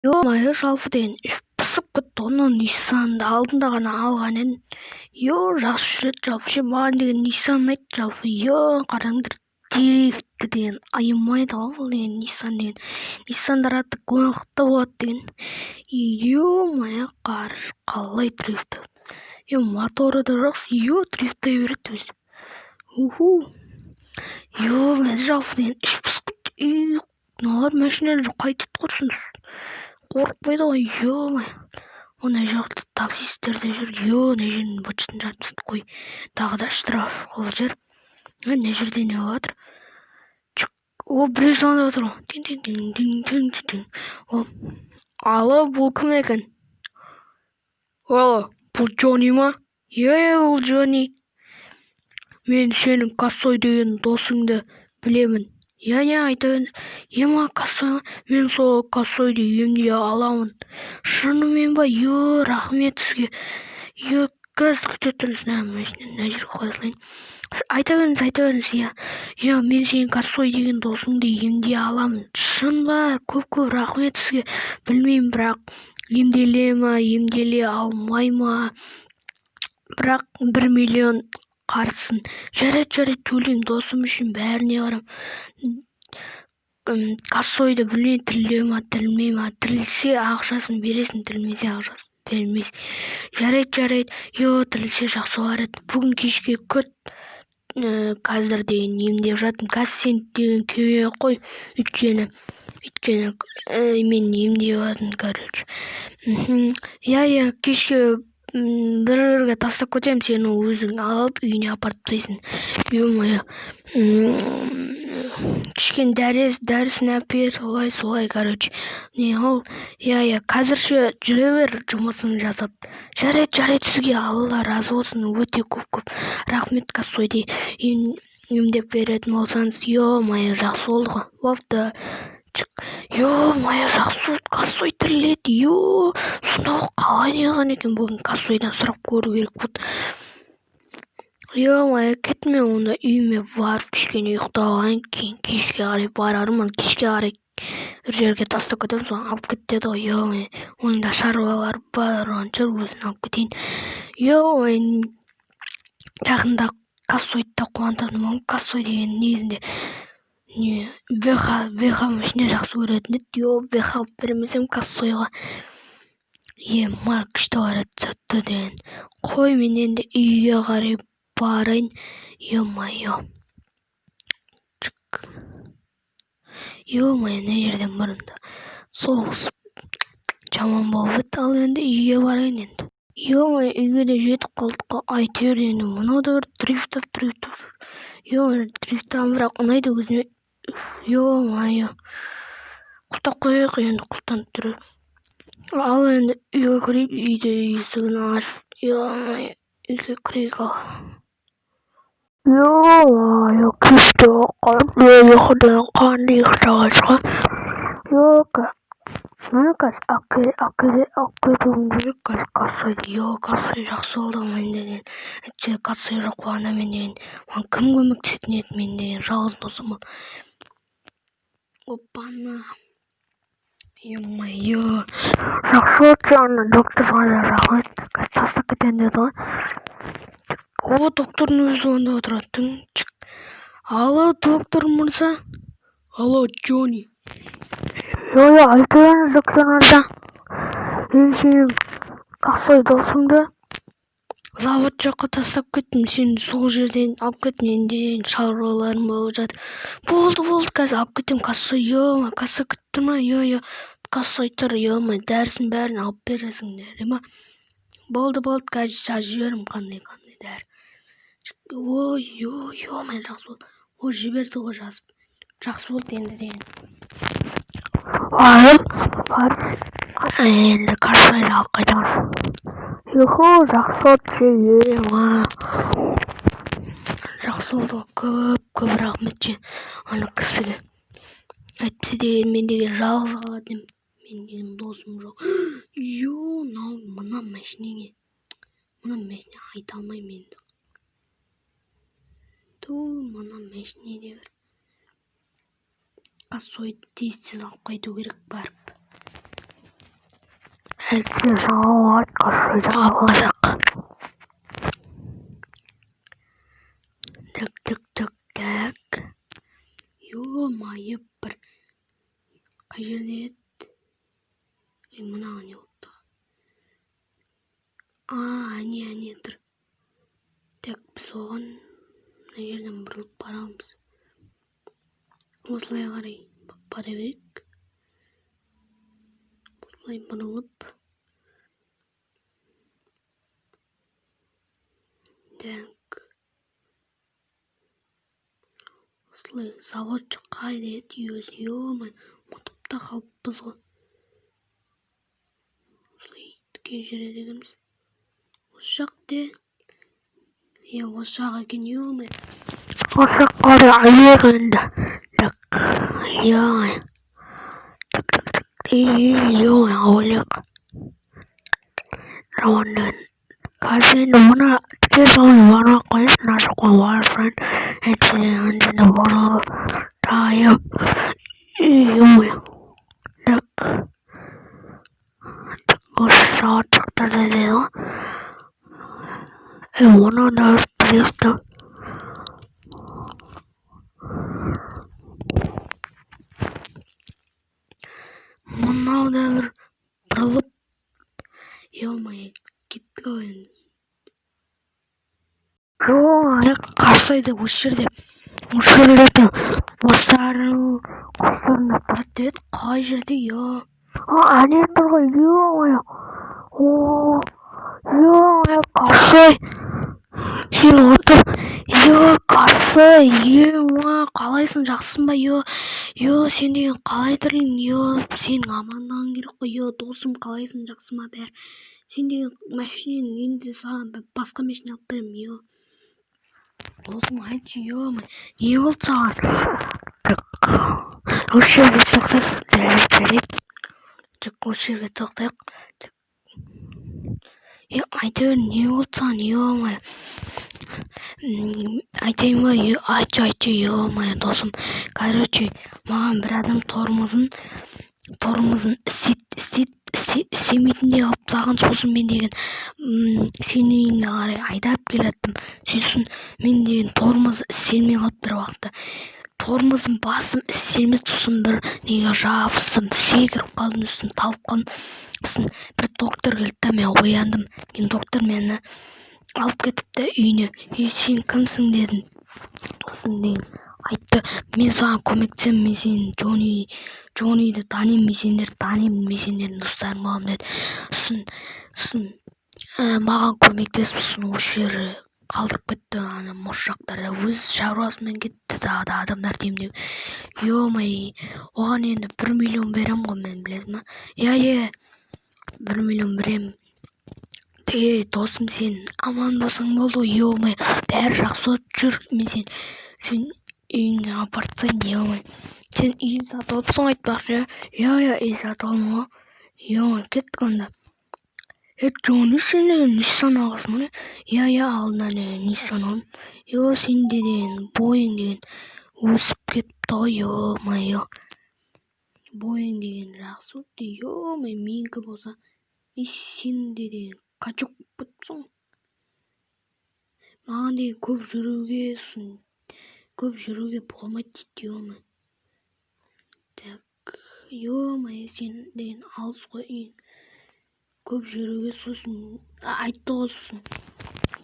Ё-моё, жалпы деген іш пысып кетті ғой мынау Ниссанды алдында ғана алған едім. Е, жақсы жүреді жалпы ше, маған деген Ниссан ұнайды жалпы. Е, қараңдар, дрифт деген аямайды ғой бұл деген Ниссан деген. Ниссандар аты мықты болады деген. Ё-моё, қарашы, қалай дрифт. Е, моторы да жақсы, е, дрифттай береді өзі. Уху. Ё-моё, жалпы деген іш пысып кетті. Үй, мыналар машиналар қайтеді құрсын. Қорықпайды ғой, ё-моё. Мына жақта таксисттер де жүр. Е, мына жердің быт-шытын жарып тастады қой. Тағы да штраф қылып жібер. Мына жерде не болып жатыр? О, біреу звондап отыр ғой. Тин тин тин тин тин тин. О, алло, бұл кім екен? Алло, бұл Джонни ма? Иә, иә, бұл Джонни. Мен сенің Кассой деген досыңды білемін. Иә, иә, айта беріңіз. Ема, Кассой ма? Мен сол Кассойды емдей аламын. Шынымен ба? Е, рахмет сізге. Е, қазір күте тұрыңыз, мына машинаны мына жерге қоя салайын. Айта беріңіз, айта беріңіз, иә. Иә, мен сенің Кассой деген досыңды емдей аламын. Шын ба? Көп-көп рахмет сізге. Білмеймін, бірақ емделе ма, емделе алмай ма? Бірақ 1 миллион қарызсың. Жарайды, жарайды, төлеймін, досым үшін бәріне барамын. Кассойды білмеймін, тіріле ма, тірілмей ма? Тірілсе, ақшасын бересің, тірілмесе, ақшасын бермейсің. Жарайды, жарайды. Е, тірілсе, жақсы болар еді. Бүгін кешке күт. Қазір деген емдеп жатырмын. Қазір сен деген келмей ақ қой. Өйткені мен емдеп жатырмын, короче. Иә, иә, кешке бір жерге тастап кетемін, сен өзің алып үйіне апарып тастайсың. Ё-моё, кішкене дәрісін әперіп бер, солай солай, короче, не ол. Иә, иә, қазірше жүре бер жұмысын жасап. Жарайды, жарайды, сізге Алла разы болсын, өте көп көп рахмет. Кассойды емдеп беретін болсаңыз, ё-моё, жақсы болды ғой. Бопты. Ё-моё, жақсы болды, Кассой тіріледі. Е, сонда ол қалай неғылған екен? Бүгін Кассойдан сұрап көру керек болды. Ё-моё, кеттім мен онда, үйіме барып кішкене ұйықтап алайын, кейін кешке қарай барармын. Кешке қарай бір жерге тастап кетемін, соны алып кет деді ғой. Ё-моё, оның да шаруалары бар шығар, өзін алып кетейін. Ё-моё, жақында Кассойды да қуантамын. Кассой деген негізінде не, бэха машина жақсы көретін еді. Е, бэха алып бермесем Кассойға, ема, күшті барады затты деген. Қой, мен енді үйге қарай барайын. Ё-моё, ё-моё, мына жерден бұрында соғыс жаман болып еді. Ал енді үйге барайын енді. Ё-моё, үйге де жетіп қалдық қой әйтеуір. Енді мынау да бір дрифтап, дрифтап жүр. Ё-моё, дрифттаған бірақ ұнайды өзіме. Ё-моё, құлыптап қояйық енді, құлыптанып тұр. Ал енді үйге кірейік, үйде есігін ашып, ё-моё, үйге кірейік. Ал, ё-моё, кеш те болып қалды. Ұйқыдан қандай ұйықтап ғой. Міне, қазір алып кетуім керек қазір Кассойды. Е, Кассой жақсы болды ғой мен деген. Әйтпесе Кассой жоқ болғанда, мен деген, маған кім көмектесетін еді? Мен деген жалғыз досым ол. Опана, ё-моё, жақсы болды. Ана докторға да рахмет, қазір тастап кетемін деді ғой. О, доктордың өзі звондап отырады. Алло, доктор мырза. Алло, Джонни. Иә, айта беріңіз, доктор мырза. Мен сенің Кассой досыңды завод жаққа тастап кеттім, сен сол жерден алып кет, менде шаруаларым болып жатыр. Болды, болды, қазір алып кетемін. Кассой, е, Кассой күтіп тұр ма? Иә, иә, Кассой тұр. Е, дәрісін бәрін алып бересіңдер ма? Болды, болды, қазір жазып жіберемін қандай қандай дәрі. Ой, ой, ё, жақсы болды. О, жіберді ғой жазып, жақсы болды енді деген. Барып, барып, енді Кассойды алып қайтамыз. Юху, жақсы болды, ема, жақсы болды ғой. Көп көп рахмет ше ана кісіге, әйтпесе деген мен деген жалғыз қалатын едім, мен деген досым жоқ. Ё, мынау мына машинеге, мына машине, айта алмаймын енді. Ту, мына машине де бір. Кассойды тез тез алып қайту керек барып. Алып қалсақ. Так, так, так, так. Ё-моё, бір қай жерде еді? Ей, мынаған не болыпты? А, әне, әне тұр. Так, біз оған мына жерден бұрылып барамыз. Осылай қарай бара берейік. Осылай бұрылып. Так. Осылай завод қайда еді өзі? Ё-моё, ұмытып та қалыппыз ғой. Осылай тіке жүреді екенбіз. Осы жақ те. Е, осы жақ екен, ё-моё. Осы жаққа қарай аяқ енді. Так, ё-моё. Так, так, так. Ё-моё, ойлайық. Жаман деген. Қазір енді мына тіке салмай бармай ақ қояйыншы, мына жаққа барып тұрайын. Әйтпесе ана жерде бұрылып тайып. Ё-моё. Так. Так, осы завод жақтарда деді ғой. Е, оны да дрифт. Мынау да бір бұрылып. Ё-моё, кеттік ау енді. Жоқ, Қарсайды осы жерде. Осы жерлерде достарың қостарында Тұрады деді. Қай жерде, ё? А, әне тұр ғой, ё-моё. О, ё-моё, Қарсай. Сен отыр. Ё, Қарсай, ё-ма, қалайсың, жақсысың ба, ё? Ё, сен деген қалай тірлің, ё? Сенің амандығың керек қой, ё, досым, қалайсың, жақсы ма бәрі? Сен деген машинені енді саған басқа машина алып беремін, ё. Досым, айтшы, ё-моё, не болды саған? Так, осы жерде тоқтат. Жарайды, жарайды. Так, осы жерге тоқтайық. Так. Е, айта бер, не болды саған, ё-моё? Айтайын ба? Е, айтшы, айтшы, ё-моё, досым. Короче, маған бір адам тормозын істемейтіндей қылып тастаған. Сосын мен деген сенің үйіңе қарай айдап келе жаттым. Сосын мен деген тормозы істелмей қалып бір уақытта. Тормозын бастым, істелмеді. Сосын бір неге жабыстым, секіріп қалдым, сосын талып қалдым. Сосын бір доктор келді да, мен ояндым. Кейін доктор мені алып кетіпті үйіне. Ей, сен кімсің дедім. Сосын деген айтты, мен саған көмектесемін, мен сені Джонниді танимын, мен сендерді танимын, мен сендердің достарың боламын деді. Сосын маған көмектесіп, сосын осы жерге қалдырып кетті, ана осы жақтарда өз шаруасымен кетті тағы да адамдарды емдеу. Ё-моё, оған енді 1 миллион беремін ғой мен, білесің ба? Иә, иә, 1 миллион беремін. Ей, досым, сен аман болсаң болды ғой, ё-моё, бәрі жақсы болып жүр. Мен сен үйіңе апарып тастайын, ё-моё. Сен үйін сатып алыпсың ғой айтпақшы, иә? Иә, иә, үй сатып алдым ғой. Ё-моё, кеттік онда. Е, Джонни, сен деген Ниссан алғансың ғой? Иә, иә, алдында деген Ниссан алдым. Ё, сенде деген бойың деген өсіп кетіпті ғой, ё-моё. Бойың деген жақсы болыпты, ё-моё, менікі болса, е, сен де деген качок болып кетіпсің ғой. Маған деген көп жүруге, сосын көп жүруге болмайды дейді, ё-моё. Так, ё-моё, сен деген алыс қой үйің. Көп жүруге сосын айтты ғой сосын.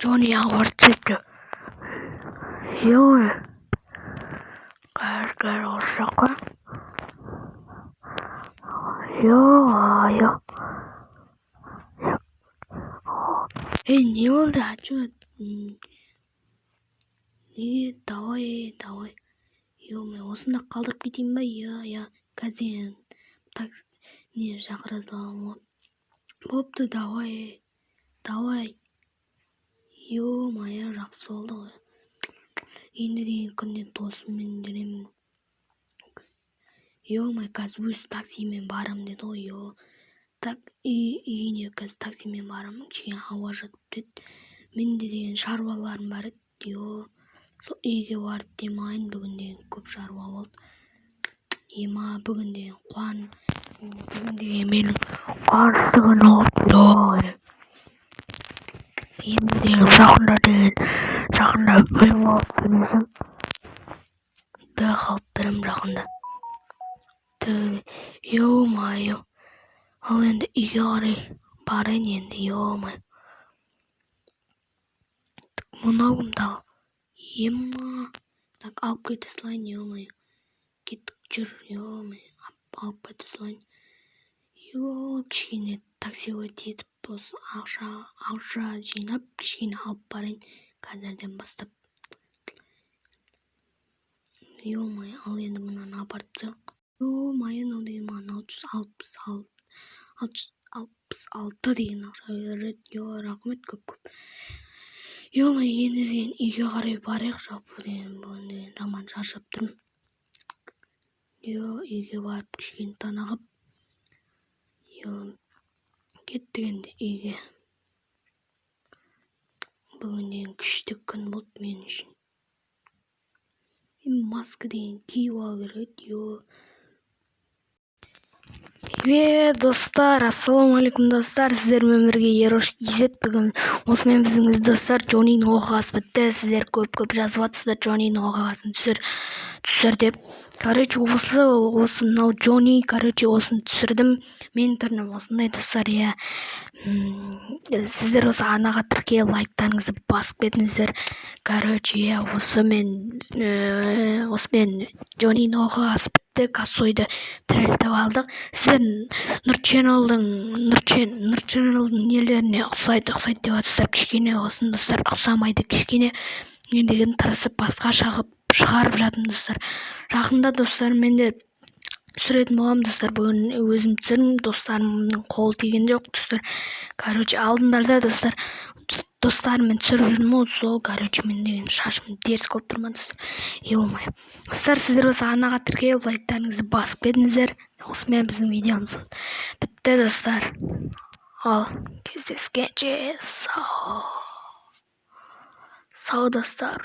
Джонни апарып тастайды. Ё-моё. Қазір, қазір осы жаққа. Ё-моё. Ей, не болды? А чё? Неге? Давай, давай. Ё-моё, осында қалдырып кетейін ба? Иә, иә. Қазір так не шақыра саламын ғой. Бопты, давай, давай. Ё-моё, жақсы болды ғой. Енді деген күнде досыммен жүремін. Ё-моё, қазір өз таксимен барамын деді ғой, ё. Так, үйіне қазір таксимен барамын, кішкене ауа жұтып деді. Менде деген шаруаларым бар еді, ё. Сол үйге барып демалайын, бүгін деген көп шаруа болды. Ема, бүгін деген бүгін деген менің Қуанышты күн болды. Енді деген жақында деген жақында BMW алып бересің. Бэх алып беремін жақында. Төбе, ё-моё. Ал енді үйге қарай барайын енді, ё-моё. Мынау кім тағы? Ема. Так, алып кете салайын, ё-моё. Кеттік, жүр, ё-моё. Алып кете салайын. Ё, кішкене таксовать етіп, осы ақша жинап, кішкене алып барайын қазірден бастап. Ё-моё, ал енді мынаны апарып тастайық. Ё-моё, мынау деген маған 666 деген ақша береді. Ё, рахмет көп көп. Ё-моё, енді деген үйге қарай барайық. Жалпы деген бүгін деген жаман шаршап тұрмын. Ё, үйге барып кішкене тынығып. Ё, кеттік енді үйге. Бүгін деген күшті күн болды мен үшін. Маска деген киіп алу керек еді, ё. Привет, достар! Ассалаумағалейкум, достар! Сіздермен бірге Ерош KZ. Бүгін осымен біздің, достар, Джонидің оқиғасы бітті. Сіздер көп-көп жазып жатырсыздар, Джонидің оқиғасын түсір, түсір деп. Короче, осы мынау Джони, короче, осыны түсірдім. Менің түрім осындай, достар, иә. Сіздер осы арнаға тіркеліп, лайктарыңызды басып кетіңіздер. Короче, иә, осымен Джонидің оқиғасы бітті. Косойды тірілтіп алдық. Сіздер Нұр Ченнелдің нелеріне ұқсайды, ұқсайды деп жатырсыздар. Кішкене болсын, достар, ұқсамайды кішкене. Мен деген тырысып басқаша қылып шығарып жатырмын, достар. Жақында, достар, мен де түсіретін боламын, достар. Бүгін өзім түсірдім, достарымның қолы тиген жоқ, достар. Короче, алдындарда, достар, достарыммен түсіріп жүрмін ғой сол. Короче, мен деген шашым дерзкий болып тұр ма, достар? Ё-моё, достар, сіздер осы арнаға тіркеліп, лайктарыңызды басып кетіңіздер. Осымен біздің видеомыз бітті, достар. Ал кездескенше, сау сау, достар.